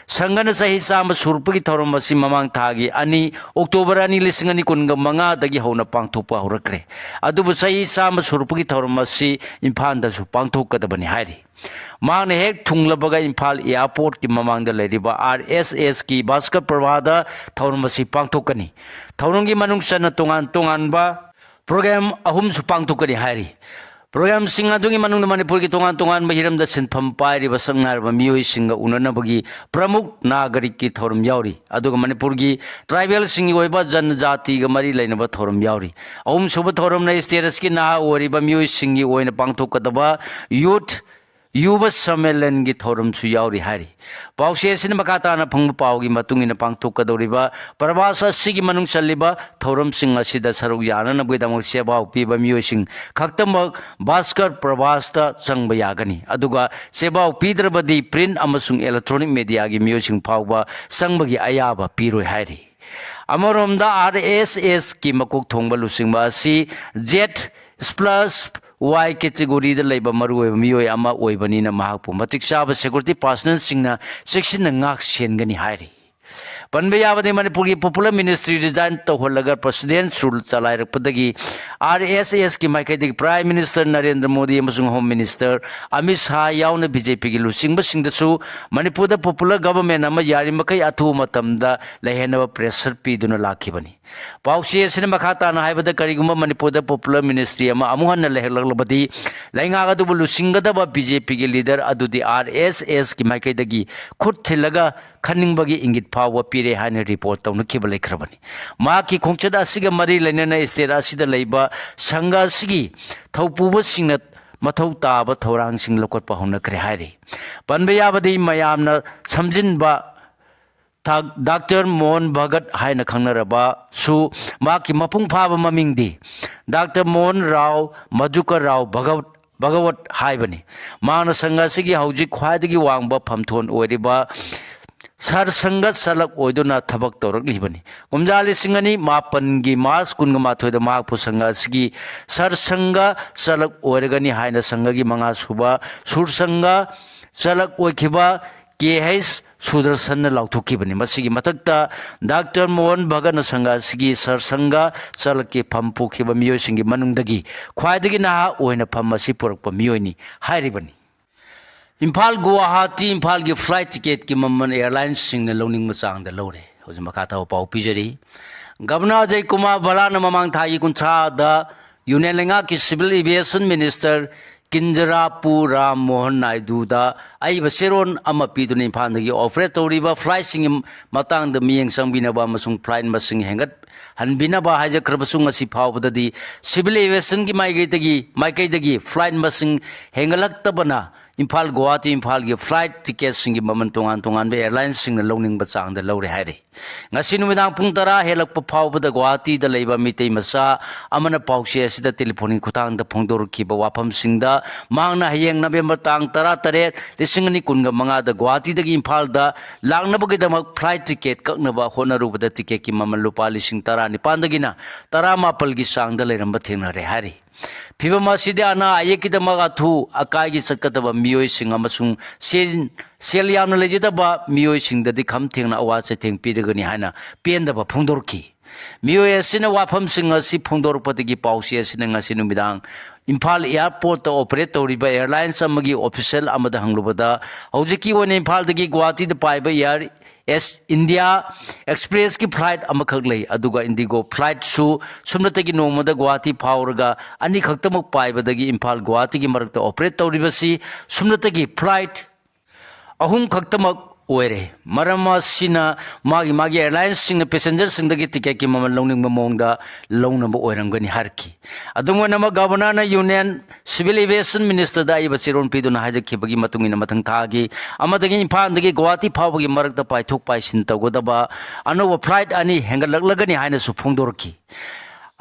ꯁꯪꯘꯅ ꯆꯍꯤ ꯆꯥꯝꯃ ꯁꯨꯔꯛꯄꯒꯤ ꯊꯧꯔꯝ ꯑꯁꯤ ꯃꯃꯥꯡ ꯊꯥꯒꯤ ꯑꯅꯤ, ꯑꯣꯛꯇꯣꯕꯔ ꯑꯅꯤ, ꯂꯤꯁꯤꯡ ꯑꯅꯤ ꯀꯨꯟꯒ ꯃꯉꯥꯗꯒꯤ ꯍꯧꯅ ꯄꯥꯡꯊꯣꯛꯄ ꯍꯧꯔꯛꯈ꯭ꯔꯦ꯫ ꯑꯗꯨꯕꯨ ꯆꯍꯤ ꯆꯥꯝꯃ ꯁꯨꯔꯛꯄꯒꯤ ꯊꯧꯔꯝ ꯑꯁꯤ ꯏꯝꯐꯥꯜꯗꯁꯨ ꯄꯥꯡꯊꯣꯛꯀꯗꯕꯅꯤ ꯍꯥꯏꯔꯤ꯫ ꯃꯍꯥꯛꯅ ꯍꯦꯛ ꯊꯨꯡꯂꯕꯒ ꯏꯝꯐꯥꯜ ꯑꯦꯌꯥꯔꯄꯣꯔꯠꯀꯤ ꯃꯃꯥꯡꯗ ꯂꯩꯔꯤꯕ ꯑꯥꯔ ꯑꯦꯁ ꯑꯦꯁꯀꯤ ꯚꯥꯁꯀꯔ ꯄ꯭ꯔꯚꯥꯗ ꯊꯧꯔꯝ ꯑꯁꯤ ꯄꯥꯡꯊꯣꯛꯀꯅꯤ꯫ ꯊꯧꯔꯝꯒꯤ ꯃꯅꯨꯡ ꯆꯟꯅ ꯇꯣꯉꯥꯟ ꯇꯣꯉꯥꯟꯕ ꯄ꯭ꯔꯣꯒ꯭ꯔꯥꯝ ꯑꯍꯨꯝꯁꯨ ꯄꯥꯡꯊꯣꯛꯀꯅꯤ ꯍꯥꯏꯔꯤ꯫ ꯄ꯭ꯔꯣꯒ꯭ꯔꯥꯝꯁꯤꯡ ꯑꯗꯨꯒꯤ ꯃꯅꯨꯡꯗ ꯃꯅꯤꯄꯨꯔꯒꯤ ꯇꯣꯉꯥꯟ ꯇꯣꯉꯥꯟꯕ ꯍꯤꯔꯝꯗ ꯁꯤꯟꯐꯝ ꯄꯥꯏꯔꯤꯕ ꯁꯛꯅꯥꯏꯔꯕ ꯃꯤꯑꯣꯏꯁꯤꯡꯒ ꯎꯅꯅꯕꯒꯤ ꯄ꯭ꯔꯃꯨꯈ ꯅꯥꯒꯔꯤꯛꯀꯤ ꯊꯧꯔꯝ ꯌꯥꯎꯔꯤ, ꯑꯗꯨꯒ ꯃꯅꯤꯄꯨꯔꯒꯤ ꯇ꯭ꯔꯥꯏꯕꯦꯜꯁꯤꯡꯒꯤ ꯑꯣꯏꯕ ꯖꯟꯖꯥꯇꯤꯒ ꯃꯔꯤ ꯂꯩꯅꯕ ꯊꯧꯔꯝ ꯌꯥꯎꯔꯤ꯫ ꯑꯍꯨꯝꯁꯨꯕ ꯊꯧꯔꯝꯅ ꯁ꯭ꯇꯦꯠ ꯑꯁꯤꯒꯤ ꯅꯍꯥ ꯑꯣꯏꯔꯤꯕ ꯃꯤꯑꯣꯏꯁꯤꯡꯒꯤ ꯑꯣꯏꯅ ꯄꯥꯡꯊꯣꯛꯀꯗꯕ ꯌꯨꯊ ꯌꯨꯕ ꯁꯝꯃꯦꯂꯟꯒꯤ ꯊꯧꯔꯝꯁꯨ ꯌꯥꯎꯔꯤ ꯍꯥꯏꯔꯤ꯫ ꯄꯥꯎꯆꯦ ꯑꯁꯤꯅ ꯃꯈꯥ ꯇꯥꯅ ꯐꯪꯕ ꯄꯥꯎꯒꯤ ꯃꯇꯨꯡ ꯏꯟꯅ ꯄꯥꯡꯊꯣꯛꯀꯗꯧꯔꯤꯕ ꯄ꯭ꯔꯕꯥꯁ ꯑꯁꯤꯒꯤ ꯃꯅꯨꯡ ꯆꯜꯂꯤꯕ ꯊꯧꯔꯝꯁꯤꯡ ꯑꯁꯤꯗ ꯁꯔꯨꯛ ꯌꯥꯅꯅꯕꯒꯤꯗꯃꯛ ꯁꯦꯕꯥꯎ ꯄꯤꯕ ꯃꯤꯑꯣꯏꯁꯤꯡ ꯈꯛꯇꯃꯛ ꯚꯥꯁꯀꯔ ꯄ꯭ꯔꯕꯥꯁꯇ ꯆꯪꯕ ꯌꯥꯒꯅꯤ, ꯑꯗꯨꯒ ꯁꯦꯕꯥꯎ ꯄꯤꯗ꯭ꯔꯕꯗꯤ ꯄ꯭ꯔꯤꯟ ꯑꯃꯁꯨꯡ ꯏꯂꯦꯛꯇ꯭ꯔꯣꯅꯤꯛ ꯃꯦꯗꯤꯌꯥꯒꯤ ꯃꯤꯑꯣꯏꯁꯤꯡ ꯐꯥꯎꯕ ꯆꯪꯕꯒꯤ ꯑꯌꯥꯕ ꯄꯤꯔꯣꯏ ꯍꯥꯏꯔꯤ꯫ ꯑꯃꯔꯣꯝꯗ, ꯑꯥꯔ ꯑꯦꯁ ꯑꯦꯁꯀꯤ ꯃꯀꯣꯛ ꯊꯣꯡꯕ ꯂꯨꯆꯤꯡꯕ ꯑꯁꯤ ꯖꯦꯠ ꯁ꯭ꯄ꯭ꯂꯁ ꯋꯥꯏ ꯀꯦꯇꯦꯒꯣꯔꯤꯗ ꯂꯩꯕ ꯃꯔꯨꯑꯣꯏꯕ ꯃꯤꯑꯣꯏ ꯑꯃ ꯑꯣꯏꯕꯅꯤꯅ ꯃꯍꯥꯛꯄꯨ ꯃꯇꯤꯛ ꯆꯥꯕ ꯁꯦꯀ꯭ꯌꯨꯔꯤꯇꯤ ꯄꯥꯔꯁꯅꯦꯜꯁꯤꯡꯅ ꯆꯦꯛꯁꯤꯟꯅ ꯉꯥꯛ ꯁꯦꯟꯒꯅꯤ ꯍꯥꯏꯔꯤ꯫ ꯄꯟꯕ ꯌꯥꯕꯗꯤ ꯃꯅꯤꯄꯨꯔꯒꯤ ꯄꯣꯄꯨꯂꯔ ꯃꯤꯅꯤꯁꯇ꯭ꯔꯤ ꯔꯤꯖꯥꯏꯟ ꯇꯧꯍꯜꯂꯒ ꯄ꯭ꯔꯁꯤꯗꯦꯟꯁ ꯔꯨꯜ ꯆꯂꯥꯏꯔꯛꯄꯗꯒꯤ ꯑꯥꯔ ꯑꯦꯁ ꯑꯦꯁꯀꯤ ꯃꯥꯏꯀꯩꯗꯒꯤ ꯄ꯭ꯔꯥꯏꯝ ꯃꯤꯅꯤꯁꯇꯔ ꯅꯔꯦꯟꯗ꯭ꯔ ꯃꯣꯗꯤ ꯑꯃꯁꯨꯡ ꯍꯣꯝ ꯃꯤꯅꯤꯁꯇꯔ ꯑꯃꯤꯠ ꯁꯥꯍ ꯌꯥꯎꯅ ꯕꯤ ꯖꯦ ꯄꯤꯒꯤ ꯂꯨꯆꯤꯡꯕꯁꯤꯡꯗꯁꯨ ꯃꯅꯤꯄꯨꯔꯗ ꯄꯣꯄꯨꯂꯔ ꯒꯚꯔꯟꯃꯦꯟ ꯑꯃ ꯌꯥꯔꯤꯃꯈꯩ ꯑꯊꯨꯕ ꯃꯇꯝꯗ ꯂꯩꯍꯟꯅꯕ ꯄ꯭ꯔꯦꯁꯔ ꯄꯤꯗꯨꯅ ꯂꯥꯛꯈꯤꯕꯅꯤ꯫ ꯄꯥꯎꯆꯦ ꯑꯁꯤꯅ ꯃꯈꯥ ꯇꯥꯅ ꯍꯥꯏꯕꯗ, ꯀꯔꯤꯒꯨꯝꯕ ꯃꯅꯤꯄꯨꯔꯗ ꯄꯣꯄꯨꯂꯔ ꯃꯤꯅꯤꯁꯇ꯭ꯔꯤ ꯑꯃ ꯑꯃꯨꯛ ꯍꯟꯅ ꯂꯩꯍꯜꯂꯛꯂꯕꯗꯤ ꯂꯩꯉꯥꯛ ꯑꯗꯨꯕꯨ ꯂꯨꯆꯤꯡꯒꯗꯕ ꯕꯤ ꯖꯦ ꯄꯤꯒꯤ ꯂꯤꯗꯔ ꯑꯗꯨꯗꯤ ꯑꯥꯔ ꯑꯦꯁ ꯑꯦꯁꯀꯤ ꯃꯥꯏꯀꯩꯗꯒꯤ ꯈꯨꯠ ꯊꯤꯜꯂꯒ ꯈꯟꯅꯤꯡꯕꯒꯤ ꯏꯪꯒꯤꯠ ꯐꯥꯎꯕ ꯄꯤꯔꯦ ꯍꯥꯏꯅ ꯔꯤꯄꯣꯔꯠ ꯇꯧꯅꯈꯤꯕ ꯂꯩꯈ꯭ꯔꯕꯅꯤ꯫ ꯃꯍꯥꯛꯀꯤ ꯈꯣꯡꯆꯠ ꯑꯁꯤꯒ ꯃꯔꯤ ꯂꯩꯅꯅ ꯁ꯭ꯇꯦꯠ ꯑꯁꯤꯗ ꯂꯩꯕ ꯁꯪꯘ ꯑꯁꯤꯒꯤ ꯊꯧꯄꯨꯕꯁꯤꯡꯅ ꯃꯊꯧ ꯇꯥꯕ ꯊꯧꯔꯥꯡꯁꯤꯡ ꯂꯧꯈꯠꯄ ꯍꯧꯅꯈ꯭ꯔꯦ ꯍꯥꯏꯔꯤ꯫ ꯄꯟꯕ ꯌꯥꯕꯗꯤ ꯃꯌꯥꯝꯅ ꯁꯝꯖꯤꯟꯕ ꯊꯥꯛ ꯗꯥꯛꯇꯔ ꯃꯣꯍꯟ ꯚꯒꯠ ꯍꯥꯏꯅ ꯈꯪꯅꯔꯕꯁꯨ ꯃꯍꯥꯛꯀꯤ ꯃꯄꯨꯡ ꯐꯥꯕ ꯃꯃꯤꯡꯗꯤ ꯗꯥꯛꯇꯔ ꯃꯣꯍꯟ ꯔꯥꯎ ꯃꯙꯨꯀꯔ ꯔꯥꯎ ꯚꯒꯋꯠ, ꯚꯒꯋꯠ ꯍꯥꯏꯕꯅꯤ꯫ ꯃꯍꯥꯛꯅ ꯁꯪꯘ ꯑꯁꯤꯒꯤ ꯍꯧꯖꯤꯛ ꯈ꯭ꯋꯥꯏꯗꯒꯤ ꯋꯥꯡꯕ ꯐꯝꯊꯣꯟ ꯑꯣꯏꯔꯤꯕ ꯁꯔ ꯁꯪꯘ ꯆꯂꯛ ꯑꯣꯏꯗꯨꯅ ꯊꯕꯛ ꯇꯧꯔꯛꯂꯤꯕꯅꯤ꯫ ꯀꯨꯝꯖꯥ ꯂꯤꯁꯤꯡ ꯑꯅꯤ ꯃꯥꯄꯟꯒꯤ ꯃꯥꯔꯆ ꯀꯨꯟꯒ ꯃꯥꯊꯣꯏꯗ ꯃꯍꯥꯛꯄꯨ ꯁꯪꯘ ꯑꯁꯤꯒꯤ ꯁꯔ ꯁꯪꯘ ꯆꯂꯛ ꯑꯣꯏꯔꯒꯅꯤ ꯍꯥꯏꯅ ꯁꯪꯘꯒꯤ ꯃꯉꯥ ꯁꯨꯕ ꯁꯨꯔ ꯁꯪꯘ ꯆꯂꯛ ꯑꯣꯏꯈꯤꯕ ꯀꯦ ꯍꯩꯆ ꯁꯨꯗꯔꯁꯟꯅ ꯂꯥꯎꯊꯣꯛꯈꯤꯕꯅꯤ꯫ ꯃꯁꯤꯒꯤ ꯃꯊꯛꯇ ꯗꯥꯛꯇꯔ ꯃꯣꯍꯟ ꯚꯒꯠꯅ ꯁꯪꯘ ꯑꯁꯤꯒꯤ ꯁꯔ ꯁꯪꯘ ꯆꯂꯛꯀꯤ ꯐꯝ ꯄꯨꯈꯤꯕ ꯃꯤꯑꯣꯏꯁꯤꯡꯒꯤ ꯃꯅꯨꯡꯗꯒꯤ ꯈ꯭ꯋꯥꯏꯗꯒꯤ ꯅꯍꯥ ꯑꯣꯏꯅ ꯐꯝ ꯑꯁꯤ ꯄꯨꯔꯛꯄ ꯃꯤꯑꯣꯏꯅꯤ ꯍꯥꯏꯔꯤꯕꯅꯤ꯫ ꯏꯝꯐꯥꯜ ꯒꯨꯋꯥꯍꯥꯇꯤ ꯏꯝꯐꯥꯜꯒꯤ ꯐ꯭ꯂꯥꯏꯠ ꯇꯤꯀꯦꯠꯀꯤ ꯃꯃꯜ ꯑꯦꯌꯔꯂꯥꯏꯟꯁꯁꯤꯡꯅ ꯂꯧꯅꯤꯡꯕ ꯆꯥꯡꯗ ꯂꯧꯔꯦ꯫ ꯍꯧꯖꯤꯛ ꯃꯈꯥ ꯊꯥꯕ ꯄꯥꯎ ꯄꯤꯖꯔꯤ꯫ ꯒꯚꯔꯅꯔ ꯑꯖꯌ ꯀꯨꯃꯥꯔ ꯚꯜꯂꯥꯅ ꯃꯃꯥꯡ ꯊꯥꯒꯤ ꯀꯨꯟꯊ꯭ꯔꯥꯗ ꯌꯨꯅꯤꯌꯟ ꯂꯩꯉꯥꯛꯀꯤ civil aviation minister Kinjarapu Ram Mohan ꯅꯥꯏꯗꯨꯗ ꯑꯏꯕ ꯆꯦꯔꯣꯜ ꯑꯃ ꯄꯤꯗꯨꯅ ꯏꯝꯐꯥꯜꯗꯒꯤ ꯑꯣꯄꯔꯦꯠ ꯇꯧꯔꯤꯕ ꯐ꯭ꯂꯥꯏꯠꯁꯤꯡꯒꯤ ꯃꯇꯥꯡꯗ ꯃꯤꯠꯌꯦꯡ ꯆꯪꯕꯤꯅꯕ ꯑꯃꯁꯨꯡ ꯐ꯭ꯂꯥꯏꯠ ꯃꯁꯤꯡ ꯍꯦꯟꯒꯠꯍꯟꯕꯤꯅꯕ ꯍꯥꯏꯖꯈ꯭ꯔꯕꯁꯨ, ꯉꯁꯤ ꯐꯥꯎꯕꯗꯗꯤ ꯁꯤꯚꯤꯜ ꯑꯦꯚꯤꯌꯦꯁꯟꯒꯤ ꯃꯥꯏꯀꯩꯗꯒꯤ, ꯃꯥꯏꯀꯩꯗꯒꯤ ꯐ꯭ꯂꯥꯏꯠ ꯃꯁꯤꯡ ꯍꯦꯟꯒꯠꯂꯛꯇꯕꯅ ꯏꯝꯐꯥꯜ ꯒꯨꯋꯥꯍꯥꯇꯤ ꯏꯝꯐꯥꯜꯒꯤ ꯐ꯭ꯂꯥꯏꯠ ꯇꯤꯀꯦꯠꯁꯤꯡꯒꯤ ꯃꯃꯜ ꯇꯣꯉꯥꯟ ꯇꯣꯉꯥꯟꯕ ꯑꯦꯌꯔꯂꯥꯏꯟꯁꯁꯤꯡꯅ ꯂꯧꯅꯤꯡꯕ ꯆꯥꯡꯗ ꯂꯧꯔꯦ ꯍꯥꯏꯔꯤ꯫ ꯉꯁꯤ ꯅꯨꯃꯤꯗꯥꯡ ꯄꯨꯡ ꯇꯔꯥ ꯍꯦꯜꯂꯛꯄ ꯐꯥꯎꯕꯗ ꯒꯨꯋꯥꯍꯥꯇꯤꯗ ꯂꯩꯕ ꯃꯤꯇꯩ ꯃꯆꯥ ꯑꯃꯅ ꯄꯥꯎꯆꯦ ꯑꯁꯤꯗ ꯇꯦꯂꯤꯐꯣꯟꯒꯤ ꯈꯨꯠꯊꯥꯡꯗ ꯐꯣꯡꯗꯣꯔꯛꯈꯤꯕ ꯋꯥꯐꯝꯁꯤꯡꯗ ꯃꯍꯥꯛꯅ ꯍꯌꯦꯡ ꯅꯕꯦꯝꯕꯔ ꯇꯥꯡ ꯇꯔꯥ ꯇꯔꯦꯠ, ꯂꯤꯁꯤꯡ ꯑꯅꯤ ꯀꯨꯟꯒ ꯃꯉꯥꯗ ꯒꯨꯋꯥꯍꯥꯇꯤꯗꯒꯤ ꯏꯝꯐꯥꯜꯗ ꯂꯥꯛꯅꯕꯒꯤꯗꯃꯛ ꯐ꯭ꯂꯥꯏꯠ ꯇꯤꯀꯦꯠ ꯀꯛꯅꯕ ꯍꯣꯠꯅꯔꯨꯕꯗ ꯇꯤꯀꯦꯠꯀꯤ ꯃꯃꯜ ꯂꯨꯄꯥ ꯂꯤꯁꯤꯡ ꯇꯔꯥꯅꯤꯄꯥꯟꯗꯒꯤꯅ ꯇꯔꯥꯃꯥꯄꯜꯒꯤ ꯆꯥꯡꯗ ꯂꯩꯔꯝꯕ ꯊꯦꯡꯅꯔꯦ ꯍꯥꯏꯔꯤ꯫ ꯐꯤꯕꯝ ꯑꯁꯤꯗꯤ ꯑꯅꯥ ꯑꯌꯦꯛꯀꯤꯗꯃꯛ ꯑꯊꯨ ꯑꯀꯥꯏꯒꯤ ꯆꯠꯀꯗꯕ ꯃꯤꯑꯣꯏꯁꯤꯡ ꯑꯃꯁꯨꯡ ꯁꯦꯜ, ꯁꯦꯜ ꯌꯥꯝꯅ ꯂꯩꯖꯗꯕ ꯃꯤꯑꯣꯏꯁꯤꯡꯗꯗꯤ ꯈꯝ ꯊꯦꯡꯅ ꯑꯋꯥ ꯆꯩꯊꯦꯡ ꯄꯤꯔꯒꯅꯤ ꯍꯥꯏꯅ ꯄꯦꯟꯗꯕ ꯐꯣꯡꯗꯣꯔꯛꯈꯤ꯫ ꯃꯤꯑꯣꯏ ꯑꯁꯤꯅ ꯋꯥꯐꯝꯁꯤꯡ ꯑꯁꯤ ꯐꯣꯡꯗꯣꯔꯛꯄꯗꯒꯤ ꯄꯥꯎꯆꯦ ꯑꯁꯤꯅ ꯉꯁꯤ ꯅꯨꯃꯤꯗꯥꯡ ꯏꯝꯐꯥꯜ ꯑꯦꯌꯥꯔꯄꯣꯔꯠꯇ ꯑꯣꯄꯔꯦꯠ ꯇꯧꯔꯤꯕ ꯑꯦꯌꯔꯂꯥꯏꯟꯁ ꯑꯃꯒꯤ ꯑꯣꯐꯤꯁꯤꯌꯦꯜ ꯑꯃꯗ ꯍꯪꯂꯨꯕꯗ, ꯍꯧꯖꯤꯛꯀꯤ ꯑꯣꯏꯅ ꯏꯝꯐꯥꯜꯗꯒꯤ ꯒꯨꯋꯥꯍꯥꯇꯤꯗ ꯄꯥꯏꯕ ꯑꯦꯌꯔ ꯑꯦꯁ ꯏꯟꯗꯤꯌꯥ ꯑꯦꯛꯁꯄ꯭ꯔꯦꯁꯀꯤ ꯐ꯭ꯂꯥꯏꯠ ꯑꯃꯈꯛ ꯂꯩ, ꯑꯗꯨꯒ ꯏꯟꯗꯤꯒꯣ ꯐ꯭ꯂꯥꯏꯠꯁꯨ ꯁꯨꯞꯅꯇꯒꯤ ꯅꯣꯡꯃꯗ ꯒꯨꯋꯥꯍꯥꯇꯤ ꯐꯥꯎꯔꯒ ꯑꯅꯤꯈꯛꯇꯃꯛ ꯄꯥꯏꯕꯗꯒꯤ ꯏꯝꯐꯥꯜ ꯒꯨꯋꯥꯍꯥꯇꯤꯒꯤ ꯃꯔꯛꯇ ꯑꯣꯄꯔꯦꯠ ꯇꯧꯔꯤꯕꯁꯤ ꯁꯨꯞꯅꯇꯒꯤ ꯐ꯭ꯂꯥꯏꯠ ꯑꯍꯨꯝ ꯈꯛꯇꯃꯛ ꯑꯣꯏꯔꯦ꯫ ꯃꯔꯝ ꯑꯁꯤꯅ ꯃꯥꯒꯤ ꯃꯥꯒꯤ ꯑꯦꯌꯔꯂꯥꯏꯟꯁꯁꯤꯡꯅ ꯄꯦꯁꯦꯟꯖꯔꯁꯤꯡꯗꯒꯤ ꯇꯤꯀꯦꯠꯀꯤ ꯃꯃꯜ ꯂꯧꯅꯤꯡꯕ ꯃꯑꯣꯡꯗ ꯂꯧꯅꯕ ꯑꯣꯏꯔꯝꯒꯅꯤ ꯍꯥꯏꯔꯛꯈꯤ꯫ ꯑꯗꯨꯝ ꯑꯣꯏꯅꯃꯛ, ꯒꯕꯔꯅꯔꯅ ꯌꯨꯅꯤꯌꯟ ꯁꯤꯚꯤꯜ ꯑꯦꯚꯤꯌꯦꯁꯟ ꯃꯤꯅꯤꯁꯇꯔꯗ ꯑꯏꯕ ꯆꯦꯔꯣꯜ ꯄꯤꯗꯨꯅ ꯍꯥꯏꯖꯈꯤꯕꯒꯤ ꯃꯇꯨꯡ ꯏꯟꯅ, ꯃꯊꯪ ꯊꯥꯒꯤ ꯑꯃꯗꯒꯤ ꯏꯝꯐꯥꯜꯗꯒꯤ ꯒꯨꯋꯥꯍꯥꯇꯤ ꯐꯥꯎꯕꯒꯤ ꯃꯔꯛꯇ ꯄꯥꯏꯊꯣꯛ ꯄꯥꯏꯁꯤꯟ ꯇꯧꯒꯗꯕ ꯑꯅꯧꯕ ꯐ꯭ꯂꯥꯏꯠ ꯑꯅꯤ ꯍꯦꯟꯒꯠꯂꯛꯂꯒꯅꯤ ꯍꯥꯏꯅꯁꯨ ꯐꯣꯡꯗꯣꯔꯛꯈꯤ꯫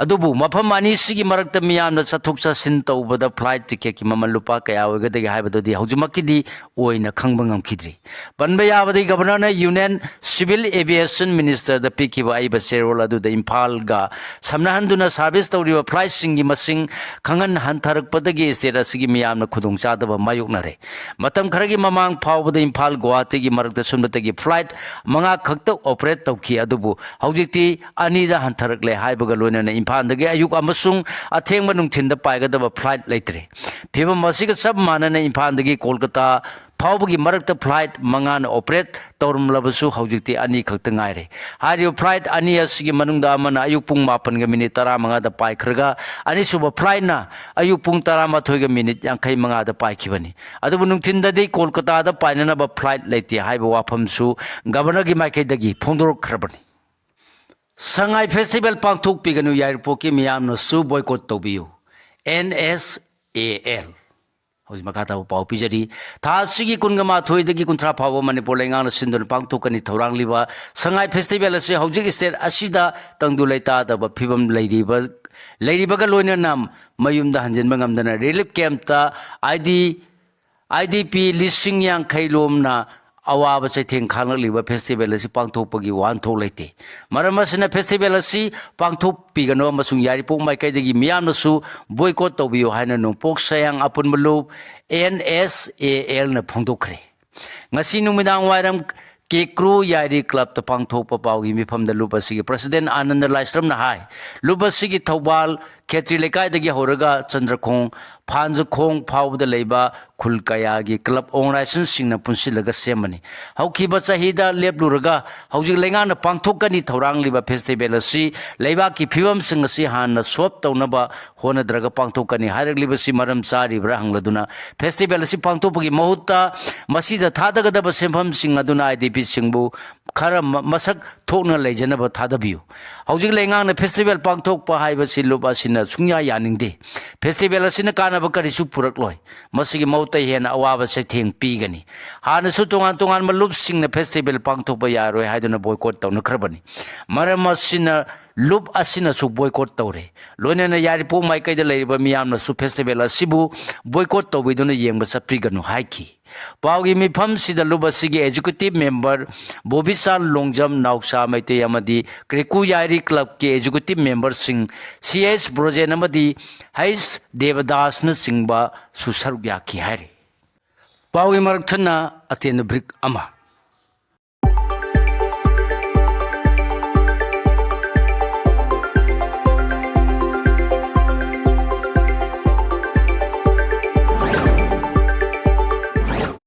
ꯑꯗꯨꯕꯨ ꯃꯐꯝ ꯑꯅꯤꯁꯤꯒꯤ ꯃꯔꯛꯇ ꯃꯤꯌꯥꯝꯅ ꯆꯠꯊꯣꯛ ꯆꯠꯁꯤꯟ ꯇꯧꯕꯗ ꯐ꯭ꯂꯥꯏꯠ ꯇꯤꯀꯦꯠꯀꯤ ꯃꯃꯜ ꯂꯨꯄꯥ ꯀꯌꯥ ꯑꯣꯏꯒꯗꯒꯦ ꯍꯥꯏꯕꯗꯨꯗꯤ ꯍꯧꯖꯤꯛꯃꯛꯀꯤꯗꯤ ꯑꯣꯏꯅ ꯈꯪꯕ ꯉꯝꯈꯤꯗ꯭ꯔꯤ꯫ ꯄꯟꯕ ꯌꯥꯕꯗꯤ, ꯒꯕꯔꯅꯔꯅ ꯌꯨꯅꯤꯌꯟ ꯁꯤꯚꯤꯜ ꯑꯦꯚꯤꯌꯦꯁꯟ ꯃꯤꯅꯤꯁꯇꯔꯗ ꯄꯤꯈꯤꯕ ꯑꯏꯕ ꯆꯦꯔꯣꯜ ꯑꯗꯨꯗ ꯏꯝꯐꯥꯜꯒ ꯁꯝꯅꯍꯟꯗꯨꯅ ꯁꯥꯔꯚꯤꯁ ꯇꯧꯔꯤꯕ ꯐ꯭ꯂꯥꯏꯠꯁꯤꯡꯒꯤ ꯃꯁꯤꯡ ꯈꯪꯍꯟ ꯍꯟꯊꯔꯛꯄꯗꯒꯤ ꯁ꯭ꯇꯦꯠ ꯑꯁꯤꯒꯤ ꯃꯤꯌꯥꯝꯅ ꯈꯨꯗꯣꯡꯆꯥꯗꯕ ꯃꯥꯌꯣꯛꯅꯔꯦ꯫ ꯃꯇꯝ ꯈꯔꯒꯤ ꯃꯃꯥꯡ ꯐꯥꯎꯕꯗ ꯏꯝꯐꯥꯜ ꯒꯨꯋꯥꯍꯥꯇꯤꯒꯤ ꯃꯔꯛꯇ ꯁꯨꯞꯅꯇꯒꯤ ꯐ꯭ꯂꯥꯏꯠ ꯃꯉꯥ ꯈꯛꯇ ꯑꯣꯄꯔꯦꯠ ꯇꯧꯈꯤ, ꯑꯗꯨꯕꯨ ꯍꯧꯖꯤꯛꯇꯤ ꯑꯅꯤꯗ ꯍꯟꯊꯔꯛꯂꯦ ꯍꯥꯏꯕꯒ ꯂꯣꯏꯅꯅ ꯏꯝꯐꯥꯜꯗꯒꯤ ꯑꯌꯨꯛ ꯑꯃꯁꯨꯡ ꯑꯊꯦꯡꯕ ꯅꯨꯡꯊꯤꯟꯗ ꯄꯥꯏꯒꯗꯕ ꯐ꯭ꯂꯥꯏꯠ ꯂꯩꯇ꯭ꯔꯦ꯫ ꯐꯤꯕꯝ ꯑꯁꯤꯒ ꯆꯞ ꯃꯥꯟꯅꯅ ꯏꯝꯐꯥꯜꯗꯒꯤ ꯀꯣꯜꯀꯇꯥ ꯐꯥꯎꯕꯒꯤ ꯃꯔꯛꯇ ꯐ꯭ꯂꯥꯏꯠ ꯃꯉꯥꯅ ꯑꯣꯄꯔꯦꯠ ꯇꯧꯔꯝꯂꯕꯁꯨ ꯍꯧꯖꯤꯛꯇꯤ ꯑꯅꯤ ꯈꯛꯇ ꯉꯥꯏꯔꯦ꯫ ꯍꯥꯏꯔꯤꯕ ꯐ꯭ꯂꯥꯏꯠ ꯑꯅꯤ ꯑꯁꯤꯒꯤ ꯃꯅꯨꯡꯗ ꯑꯃꯅ ꯑꯌꯨꯛ ꯄꯨꯡ ꯃꯥꯄꯟꯒ ꯃꯤꯅꯤꯠ ꯇꯔꯥꯃꯉꯥꯗ ꯄꯥꯏꯈ꯭ꯔꯒ, ꯑꯅꯤꯁꯨꯕ ꯐ꯭ꯂꯥꯏꯠꯅ ꯑꯌꯨꯛ ꯄꯨꯡ ꯇꯔꯥꯃꯥꯊꯣꯏꯒ ꯃꯤꯅꯤꯠ ꯌꯥꯡꯈꯩ ꯃꯉꯥꯗ ꯄꯥꯏꯈꯤꯕꯅꯤ꯫ ꯑꯗꯨꯕꯨ ꯅꯨꯡꯊꯤꯟꯗꯗꯤ ꯀꯣꯜꯀꯇꯥꯗ ꯄꯥꯏꯅꯅꯕ ꯐ꯭ꯂꯥꯏꯠ ꯂꯩꯇꯦ ꯍꯥꯏꯕ ꯋꯥꯐꯝꯁꯨ ꯒꯕꯔꯅꯔꯒꯤ ꯃꯥꯏꯀꯩꯗꯒꯤ ꯐꯣꯡꯗꯣꯔꯛꯈ꯭ꯔꯕꯅꯤ꯫ ꯁꯉꯥꯏ ꯐꯦꯁꯇꯤꯚꯦꯜ ꯄꯥꯡꯊꯣꯛꯄꯤꯒꯅꯨ, ꯌꯥꯏꯔꯤꯄꯣꯛꯀꯤ ꯃꯤꯌꯥꯝꯅꯁꯨ ꯕꯣꯏꯀꯣꯠ ꯇꯧꯕꯤꯌꯨ, ꯑꯦꯟ ꯑꯦꯁ ꯑꯦ ꯑꯦꯜ꯫ ꯍꯧꯖꯤꯛ ꯃꯈꯥ ꯇꯥꯕ ꯄꯥꯎ ꯄꯤꯖꯔꯤ꯫ ꯊꯥ ꯑꯁꯤꯒꯤ ꯀꯨꯟꯒ ꯃꯥꯊꯣꯏꯗꯒꯤ ꯀꯨꯟꯊ꯭ꯔꯥ ꯐꯥꯎꯕ ꯃꯅꯤꯄꯨꯔ ꯂꯩꯉꯥꯛꯅ ꯁꯤꯟꯗꯨꯅ ꯄꯥꯡꯊꯣꯛꯀꯅꯤ ꯊꯧꯔꯥꯡꯂꯤꯕ ꯁꯉꯥꯏ ꯐꯦꯁꯇꯤꯚꯦꯜ ꯑꯁꯤ ꯍꯧꯖꯤꯛ ꯁ꯭ꯇꯦꯠ ꯑꯁꯤꯗ ꯇꯪꯗꯨ ꯂꯩꯇꯥꯗꯕ ꯐꯤꯕꯝ ꯂꯩꯔꯤꯕ, ꯂꯩꯔꯤꯕꯒ ꯂꯣꯏꯅꯅ ꯃꯌꯨꯝꯗ ꯍꯟꯖꯤꯟꯕ ꯉꯝꯗꯅ relief ꯀꯦꯝꯞꯇ I D, I D ꯄꯤ ꯂꯤꯁꯤꯡ ꯌꯥꯡꯈꯩ ꯂꯣꯝꯅ ꯑꯋꯥꯕ ꯆꯩꯊꯦꯡ ꯈꯥꯡꯂꯛꯂꯤꯕ ꯐꯦꯁꯇꯤꯚꯦꯜ ꯑꯁꯤ ꯄꯥꯡꯊꯣꯛꯄꯒꯤ ꯋꯥꯍꯟꯊꯣꯛ ꯂꯩꯇꯦ꯫ ꯃꯔꯝ ꯑꯁꯤꯅ ꯐꯦꯁꯇꯤꯚꯦꯜ ꯑꯁꯤ ꯄꯥꯡꯊꯣꯛꯄꯤꯒꯅꯨ ꯑꯃꯁꯨꯡ ꯌꯥꯏꯔꯤꯄꯣꯛ ꯃꯥꯏꯀꯩꯗꯒꯤ ꯃꯤꯌꯥꯝꯅꯁꯨ ꯕꯣꯏꯀꯣꯠ ꯇꯧꯕꯤꯌꯨ ꯍꯥꯏꯅ ꯅꯣꯡꯄꯣꯛ ꯁꯌꯥꯡ ꯑꯄꯨꯟꯕ ꯂꯨꯞ, ꯑꯦꯟ ꯑꯦꯁ ꯑꯦ ꯑꯦꯜꯅ ꯐꯣꯡꯗꯣꯛꯈ꯭ꯔꯦ꯫ ꯉꯁꯤ ꯅꯨꯃꯤꯗꯥꯡ ꯋꯥꯏꯔꯝ ꯀꯦꯀ꯭ꯔꯨ ꯌꯥꯏꯔꯤ ꯀ꯭ꯂꯕꯇ ꯄꯥꯡꯊꯣꯛꯄ ꯄꯥꯎꯒꯤ ꯃꯤꯐꯝꯗ ꯂꯨꯞ ꯑꯁꯤꯒꯤ ꯄ꯭ꯔꯁꯤꯗꯦꯟ ꯑꯥꯅꯟꯗ ꯂꯥꯏꯁ꯭ꯔꯝꯅ ꯍꯥꯏ, ꯂꯨꯞ ꯑꯁꯤꯒꯤ ꯊꯧꯕꯥꯜ ꯈꯦꯇ꯭ꯔꯤ ꯂꯩꯀꯥꯏꯗꯒꯤ ꯍꯧꯔꯒ ꯆꯟꯗ꯭ꯔꯈꯣꯡ, ꯐꯥꯟꯖꯈꯣꯡ ꯐꯥꯎꯕꯗ ꯂꯩꯕ ꯈꯨꯜ ꯀꯌꯥꯒꯤ ꯀ꯭ꯂꯕ ꯑꯣꯔꯒꯅꯥꯏꯖꯦꯁꯟꯁꯤꯡꯅ ꯄꯨꯟꯁꯤꯜꯂꯒ ꯁꯦꯝꯕꯅꯤ꯫ ꯍꯧꯈꯤꯕ ꯆꯍꯤꯗ ꯂꯦꯞꯂꯨꯔꯒ ꯍꯧꯖꯤꯛ ꯂꯩꯉꯥꯛꯅ ꯄꯥꯡꯊꯣꯛꯀꯅꯤ ꯊꯧꯔꯥꯡꯂꯤꯕ ꯐꯦꯁꯇꯤꯚꯦꯜ ꯑꯁꯤ ꯂꯩꯕꯥꯛꯀꯤ ꯐꯤꯕꯝꯁꯤꯡ ꯑꯁꯤ ꯍꯥꯟꯅ ꯁꯣꯞ ꯇꯧꯅꯕ ꯍꯣꯠꯅꯗ꯭ꯔꯒ ꯄꯥꯡꯊꯣꯛꯀꯅꯤ ꯍꯥꯏꯔꯛꯂꯤꯕꯁꯤ ꯃꯔꯝ ꯆꯥꯔꯤꯕ꯭ꯔꯥ ꯍꯪꯂꯗꯨꯅ, ꯐꯦꯁꯇꯤꯚꯦꯜ ꯑꯁꯤ ꯄꯥꯡꯊꯣꯛꯄꯒꯤ ꯃꯍꯨꯠꯇ ꯃꯁꯤꯗ ꯊꯥꯗꯒꯗꯕ ꯁꯦꯟꯐꯝꯁꯤꯡ ꯑꯗꯨꯅ ꯑꯥꯏ ꯗꯤ ꯄꯤꯁꯤꯡꯕꯨ ꯈꯔ ꯃ-, ꯃꯁꯛ ꯊꯣꯛꯅ ꯂꯩꯖꯅꯕ ꯊꯥꯗꯕꯤꯌꯨ꯫ ꯍꯧꯖꯤꯛ ꯂꯩꯉꯥꯛꯅ ꯐꯦꯁꯇꯤꯚꯦꯜ ꯄꯥꯡꯊꯣꯛꯄ ꯍꯥꯏꯕꯁꯤ ꯂꯨꯞ ꯑꯁꯤꯅ ꯁꯨꯡꯌꯥ ꯌꯥꯅꯤꯡꯗꯦ꯫ ꯐꯦꯁꯇꯤꯚꯦꯜ ꯑꯁꯤꯅ ꯀꯥꯟꯅꯕ ꯀꯔꯤꯁꯨ ꯄꯨꯔꯛꯂꯣꯏ꯫ ꯃꯁꯤꯒꯤ ꯃꯍꯨꯠꯇ ꯍꯦꯟꯅ ꯑꯋꯥꯕ ꯆꯩꯊꯦꯡ ꯄꯤꯒꯅꯤ꯫ ꯍꯥꯟꯅꯁꯨ ꯇꯣꯉꯥꯟ ꯇꯣꯉꯥꯟꯕ ꯂꯨꯞꯁꯤꯡꯅ ꯐꯦꯁꯇꯤꯚꯦꯜ ꯄꯥꯡꯊꯣꯛꯄ ꯌꯥꯔꯣꯏ ꯍꯥꯏꯗꯨꯅ ꯕꯣꯏꯀꯣꯠ ꯇꯧꯅꯈ꯭ꯔꯕꯅꯤ꯫ ꯃꯔꯝ ꯑꯁꯤꯅ ꯂꯨꯞ ꯑꯁꯤꯅꯁꯨ ꯕꯣꯏꯀꯣꯠ ꯇꯧꯔꯦ꯫ ꯂꯣꯏꯅꯅ ꯌꯥꯏꯔꯤꯄꯣꯛ ꯃꯥꯏꯀꯩꯗ ꯂꯩꯔꯤꯕ ꯃꯤꯌꯥꯝꯅꯁꯨ ꯐꯦꯁꯇꯤꯚꯦꯜ ꯑꯁꯤꯕꯨ ꯕꯣꯏꯀꯣꯠ ꯇꯧꯕꯤꯗꯨꯅ ꯌꯦꯡꯕ ꯆꯠꯄꯤꯒꯅꯨ ꯍꯥꯏꯈꯤ꯫ ꯄꯥꯎꯒꯤ ꯃꯤꯐꯝꯁꯤꯗ ꯂꯨꯞ ꯑꯁꯤꯒꯤ ꯑꯦꯛꯖꯤꯀ꯭ꯌꯨꯇꯤꯚ ꯃꯦꯝꯕꯔ ꯕꯣꯕꯤꯆꯥꯟ ꯂꯣꯡꯖꯝ, ꯅꯥꯎꯆꯥ ꯃꯩꯇꯩ ꯑꯃꯗꯤ ꯀ꯭ꯔꯤꯀꯨ ꯌꯥꯏꯔꯤ ꯀ꯭ꯂꯕꯀꯤ ꯑꯦꯛꯖꯤꯀ꯭ꯌꯨꯇꯤꯚ ꯃꯦꯝꯕꯔꯁꯤꯡ ꯁꯤ ꯑꯦꯁ ꯕ꯭ꯔꯣꯖꯦꯟ ꯑꯃꯗꯤ ꯍꯩꯁ ꯗꯦꯕꯗꯥꯁꯅꯆꯤꯡꯕꯁꯨ ꯁꯔꯨꯛ ꯌꯥꯈꯤ ꯍꯥꯏꯔꯤ꯫ ꯄꯥꯎꯒꯤ ꯃꯔꯛ ꯊꯠꯅ ꯑꯇꯦꯟꯕ ꯕ꯭ꯔꯤꯛ ꯑꯃ꯫